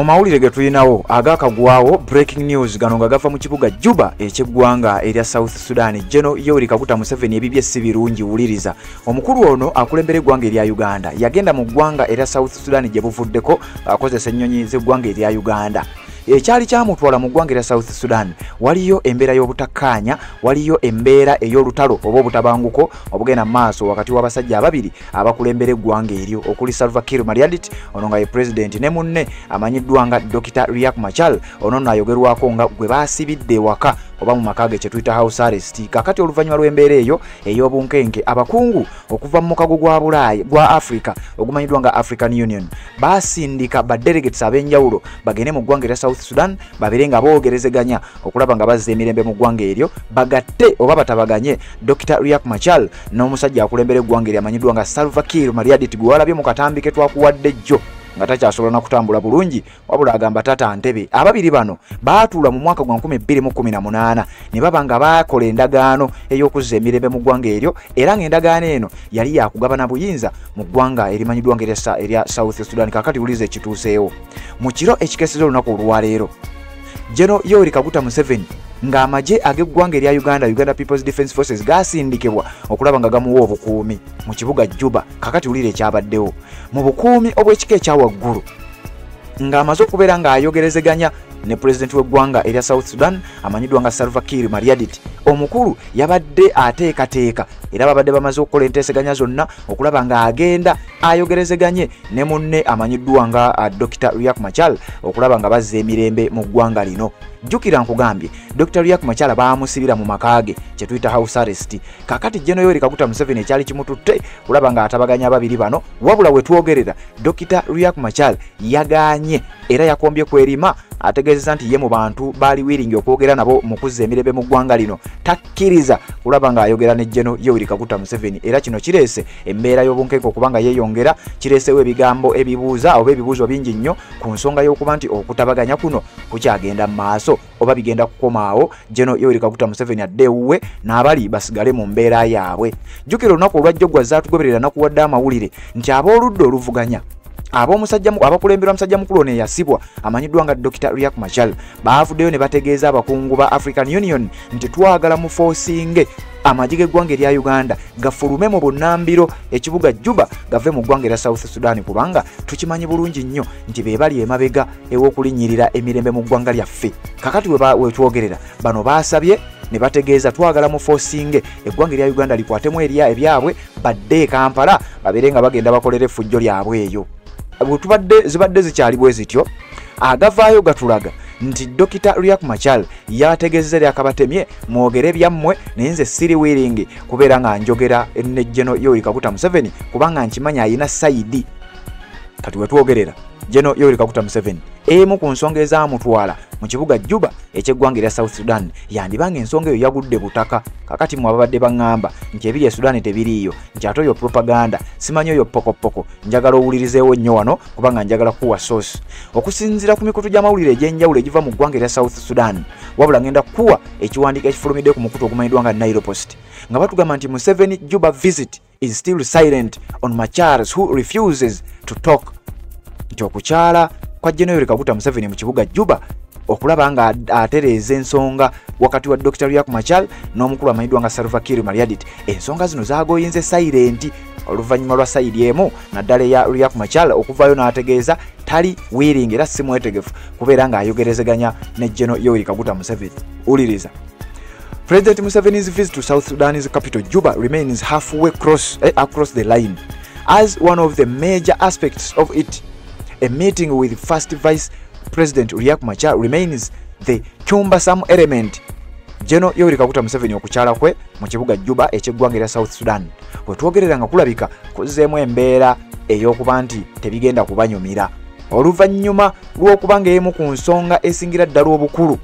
Mu mawulire ge tulinawo agakagwawo, breaking news gano nga gava mu kibuga Juba eky'eggwanga erya South Sudan. General Yoweri Kaguta Museveni ebibye si birungi. Wuliriza, omukulu ono akulembera eggwanga erya Uganda yagenda mu ggwanga erya South Sudan gye buvuddeko akozesa ennyonyi z'eggwanga erya Uganda. Ekyali kyamutwala mu ggwanga erya South Sudan, waliyo embeera y'obutakkaanya, waliyo embeera ey'olutalo oba obutabanguko obugenda mu maaso wakati w'abasajja ababiri abakulembera eggwanga eryo, okuli Salva Kiir Mayardit, ono nga ye pulezidenti, ne munne amanyiddwa nga Dr. Riek Machar. Ono nno ayogerwako nga gwe baasibidde ewaka oba mu maka ge, kye tuyita house arrest. Kakati oluvannyuma lw'embeera eyo ey'obunkenke, abakungu okuva mu mukago gwa Bulaaya gwa Africa ogumanyiddwa nga African Union baasindika ba delegates ab'enjawulo bagende mu ggwanga erya South Sudan, babeere nga boogerezeganya okulaba nga bazza emirembe mu ggwanga eryo, bagatte oba batabaganye Dr. Riek Machar n'omusajja akulembera eggwanga eryo amanyiddwa nga Salva Kiir Mayardit, gwe walabye mu katambi ke twakuwadde jjo nga takyasobola na kutambula bulungi, wabula agamba tata ntebe. Ababiri bano baatuula mu mwaka gwa 2018 ne baba nga baakola endagaano ey'okuzza emirembe mu ggwanga eryo, era ng'endagaano eno yali yakugabana buyinza mu ggwanga erimanyiddwa nga erya South Sudan. Kakati wuliza ekituuseewo mu kiro ekikeeseza olunaku olwaleero. General Yoweri Kaguta Museveni, ng'amagye ag'eggwanga erya Uganda, Uganda People's Defence Forces, gasindikibwa okulaba nga gamuwa obukuumi mu kibuga Juba. Kakati wulira ekyabaddewo mu bukuumi obw'ekika ekya waggulu, ng'amaze okubeera ng'ayogerezeganya ne pulezidenti w'eggwanga erya South Sudan amanyiddwa nga Salva Kiir Mayardit. Omukulu yabadde ateekateeka era babadde bamaze okukola enteeseganya zonna okulaba ng'agenda ayogerezeganye ne munne amanyiddwa nga Dr. Riek Machar okulaba nga bazza emirembe mu ggwanga lino. Jjukira nkugambye, Dr. Riek Machar baamusibira mu maka ge, kye tuyita house arrest. Kakati General Yoweri Kaguta Museveni ekyali kimututte kulaba ng'atabaganya ababiri bano, wabula we twogerera Dr. Riek Machar yagaanye era yakombye kwerima, ategeezezza nti ye mu bantu baali willing okwogera nabo mu kuzza emirembe mu ggwanga lino takkiriza kulaba ng'ayogera ne General Yoweri Kaguta Museveni. Era kino kireese embeera y'obunkenke okubanga yeeyongera, kireesewo ebigambo ebibuuza oba ebibuuzo bingi nnyo ku nsonga y'okuba nti okutabaganya kuno kukyagenda mu maaso oba bigenda kukomaawo, General Yoweri Kaguta Museveni adde ewuwe n'abali basigale mu mbeera yaabwe. Jjukira olunaku olwajjo gwa zaatugoberera nakuwadde amawulire nti ab'oludda oluvuganya, ab'omusajja abakulemberwa musajja mukulu ono eyasibwa amanyiddwa nga Dr. Riek Machar, baavuddeyo ne bategeeza abakungu ba African Union nti twagala muforcinge amagye g'eggwanga erya Uganda gafulume mu bunnambiro ekibuga Juba, gave mu ggwanga erya South Sudan, kubanga tukimanyi bulungi nnyo nti be bali emabega ew'okulinnyirira emirembe mu ggwanga lyaffe. Kakati we twogerera bano baasabye ne bategeeza twagala muforcinge eggwanga erya Uganda likwatemu erya ebyabwe, badde e Kampala, babeere nga bagenda bakolera effujjo lyabwe eyo. Bwe zibadde zikyali bwe zityo, agavaayo gatulaga nti Dr. Riek Machar yategeezezza lyakabatemye, mwogere byammwe, naye nze siri willing kubeera nga njogera ne General Yoweri Kaguta Museveni kubanga nkimanyi ayina side. Kati wetwogerera General Yoweri Kaguta Museveni, emu ku nsonga ezamutwala mu kibuga Juba eky'eggwanga erya South Sudan yandibanga ensonga eyo yagudde butaka. Kakati mwe ababadde baŋŋamba nti ebiri e Sudan tebiriiyo, nti ate oyo propaganda, simanyi oyo pokopoko, njagala owulirizeewo nnyo wano kubanga njagala kuwa source okusinziira ku mikutu gy'amawulire egy'enjawulo egiva mu ggwanga erya South Sudan. Wabula ngenda kuwa ekiwandiiko ekifulumidde ku mukutu ogumanyiddwa nga Nile Post nga batugamba nti Museveni Juba visit is still silent on Machar who refuses to talk, nti okukyala kwa General Yoweri Kaguta Museveni mu kibuga Juba okulaba nga atereeza ensonga wakati wa Dr. Riek Machar n'omukulu amanyiddwa nga Salva Kiir Mayardit, ensonga zino zagoyinze silent oluvannyuma lwa side emu, naddala eya Riek Machar, okuvaayo n'ategeeza tali willing era si mwetegefu kubeera ng'ayogerezeganya ne General Yoweri Kaguta Museveni. Wuliriza, President Museveni's visit to South Sudan's capital Juba remains halfway across the line as one of the major aspects of it, a meeting with First Vice President Riek Machar, remains the cumbersome element. General Yoweri Kaguta Museveni okukyala kwe mu kibuga Juba eky'eggwanga erya South Sudan wetwogerera nga kulabika kuzzeemu embeera ey'okuba nti tebigenda kubanyumira, oluvannyuma lw'okuba ng'emu ku nsonga esingira ddala obukulu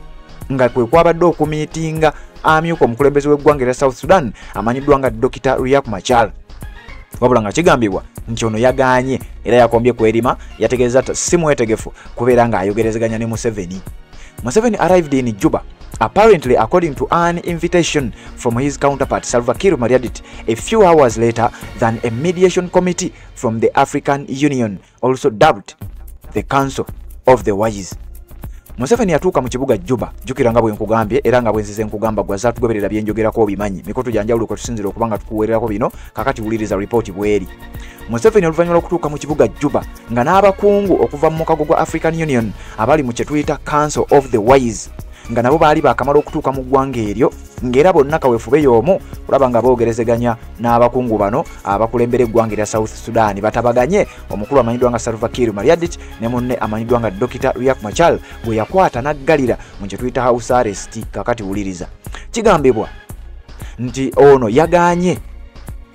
nga kwe kwabadde okumiitinga amyuka omukulembeze w'eggwanga erya South Sudan amanyiddwa nga Dr. Riek Machar, wabula nga kigambibwa nti ono yagaanye era yakombye kwerima, yategeeza si mwetegefu kubeera ng'ayogerezeganya ne Museveni. Museveni arrived in Juba apparently according to an invitation from his counterpart Salva Kiir Mayardit a few hours later than a mediation committee from the African Union, also dubbed the Council. of the Wise. Museveni yatuuka mu kibuga Juba, jjukira nga bwe nkugambye era nga bwe nzize nkugamba gwaza tugoberera byenjogerako obimanyi, mikutu gya njawulo kwe tusinziira okuba nga tukuweererako bino. Kakati wuliriza ripooti bw'eri. Museveni oluvannyuma lw'okutuuka mu kibuga Juba nga n'abakungu okuva mu mukago gwa African Union abali mu kye tuyita Council of the Wise, nga nabo baali baakamala okutuuka mu ggwanga eryo, ng'era bonna kaweefube y'omu kulaba nga boogerezeganya n'abakungu bano abakulembera eggwanga erya South Sudan, batabaganye omukulu amanyiddwa nga Salva Kiir Mayardit ne munne amanyiddwa nga Dr. Riek Machar bwe yakwata n'aggalira mu kye tuyita house arrest. Kakati wuliriza, kigambibwa nti ono yagaanye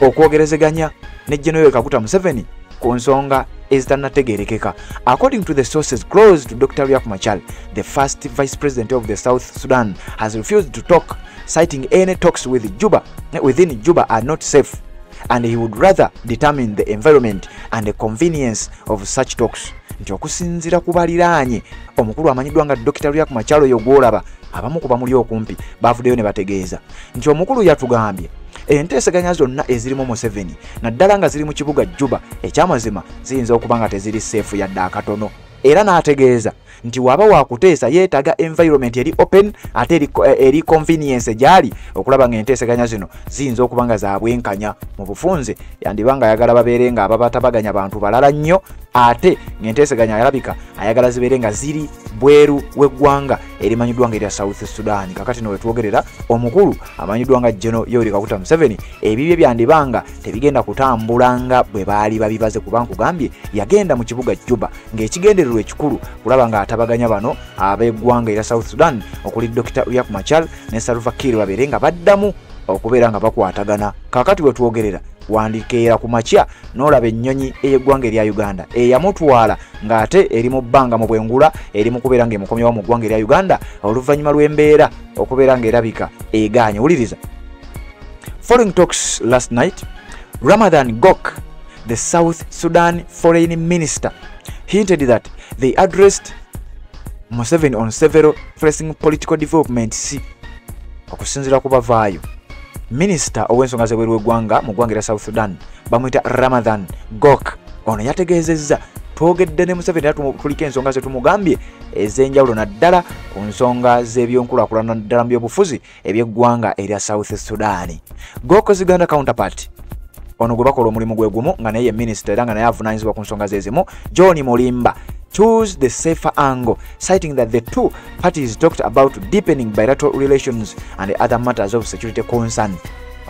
okwogerezeganya ne General Kaguta Museveni ku nsonga ezitannategeerekeka. According to the sources close to Dr. Riek Machar, the first vice president of the South Sudan has refused to talk, citing any talks with Juba within Juba are not safe, and he would rather determine the environment and the convenience of such talks. Nti okusinziira ku baliraanye omukulu amanyiddwa nga Dr. Riek Machar oyo gw'olaba, abamu ku bamuli okumpi bavuddeyo ne bategeeza nti omukulu yatugambye enteeseganya zonna ezirimu Museveni naddala nga ziri mu kibuga Juba ekyamazima ziyinza okuba nga teziri safe yadde akatono, era n'ategeeza nti waba wakuteesa yeetaaga environment eri open ate eri convenience gyali okulaba nga enteeseganya zino ziyinza okuba nga zabwenkanya. Mu bufunze yandiba nga ayagala babeere nga ababatabaganya bantu balala nnyo, ate ng'enteeseganya alabika ayagala zibeere nga ziri bweru w'eggwanga erimanyiddwa nga erya South Sudan. Kakati no wetwogerera omukulu amanyiddwa nga General Yoweri Kaguta Museveni ebibye byandibanga tebigenda kutambula nga bwe baali babibaze, kuba nkugambye yagenda mu kibuga Juba ng'ekigendererwa ekikulu kulaba nga atabaganya bano ab'eggwanga erya South Sudan okuli Dr. Riek Machar ne Salva Kiir babeere nga baddamu okubeera nga bakwatagana. Kakati wetwogerera wandikeera ku makya n'olaba ennyonyi ey'eggwanga erya Uganda eyamutwala ng'ate eri mu bbanga mu bwengula eri mu kubeera ng'emukomyewo mu ggwanga erya Uganda oluvannyuma lw'embeera okubeera ng'erabika egaanye. Wuliriza. Following talks last night, Ramadan Gok, the South Sudan foreign minister, hinted that they addressed Museveni on several pressing political developments. Okusinziira ku bavaayo, minisita ow'ensonga z'ebweru w'eggwanga mu ggwanga erya South Sudan bamuyita Ramadan Gok, ono yategeezezza twogedde ne Museveni era tuliko ensonga ze tumugambye ez'enjawulo naddala ku nsonga z'ebyenkulaakulana naddala mu byobufuzi eby'eggwanga erya South Sudan. Gok's Uganda counterpart, ono gwe bakola omulimu gwe gumu nga naye ye minisita era nga naye avunaanyizibwa ku nsonga ze zimu, John Mulimba, chose the safer angle, citing that the two parties talked about deepening bilateral relations and other matters of security concern.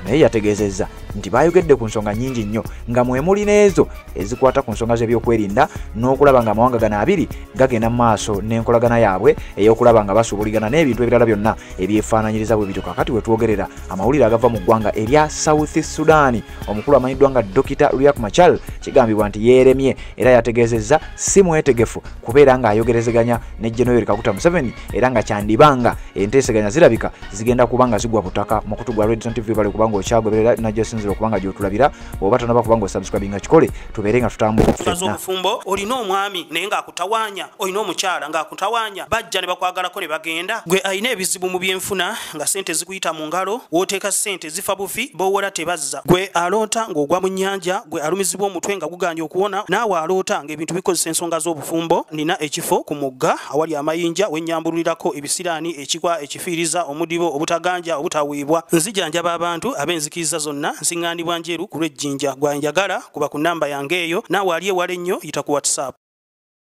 Naye yategeezezza nti baayogedde ku nsonga nnyingi nnyo nga mwe muli n'ezo ezikwata ku nsonga z'ebyokwerinda n'okulaba nga amawanga gano abiri gagenda mu maaso n'enkolagana yaabwe ey'okulaba nga basuubuligana n'ebintu ebirala byonna ebyefaananyiriza bwe bityo. Kakati we twogerera amawulire agava mu ggwanga erya South Sudan, omukulu amanyiddwa nga Dr. Riek Machar kigambibwa nti yeeremye era yategeezezza si mwetegefu kubeera ng'ayogerezeganya ne General Yoweri Kaguta Museveni, era nga kyandibanga enteeseganya zirabika zigenda kuba nga zigwa butaka. Mukutu gwa Redson TV bale kubanga okyagoberera najja sinzira okubanga gy'otulabira, oba tonaba kubanga osubscribinga kikole tubeere nga tutambula ffenna. Obufumbo olina omwami naye ng'akutawaanya, olina omukyala ng'akutawaanya, bajja ne bakwagalako ne bagenda. Gwe alina ebizibu mu byenfuna nga ssente zikuyita mu ngalo, w'oteeka ssente zifa bufi, b'owola tebazza. Gwe aloota ng'ogwa mu nnyanja, gwe alumizibwa omutwe nga guganye okuwona, naawe aloota ng'ebintu bikozesa ensonga z'obufumbo. Nina ekifo ku mugga awali amayinja wennyambululirako ebisiraani, ekikwa, ekifiiriza, omudibo, obutaganja, obutaweebwa. Nzijanjaba abantu ab'enzikiriza zonna, nsiŋŋaanibwa Njeru ku lw'Ejjinja. Gwanjagala kuba ku nnamba yange eyo, naawe ali ewala ennyo yita ku WhatsApp.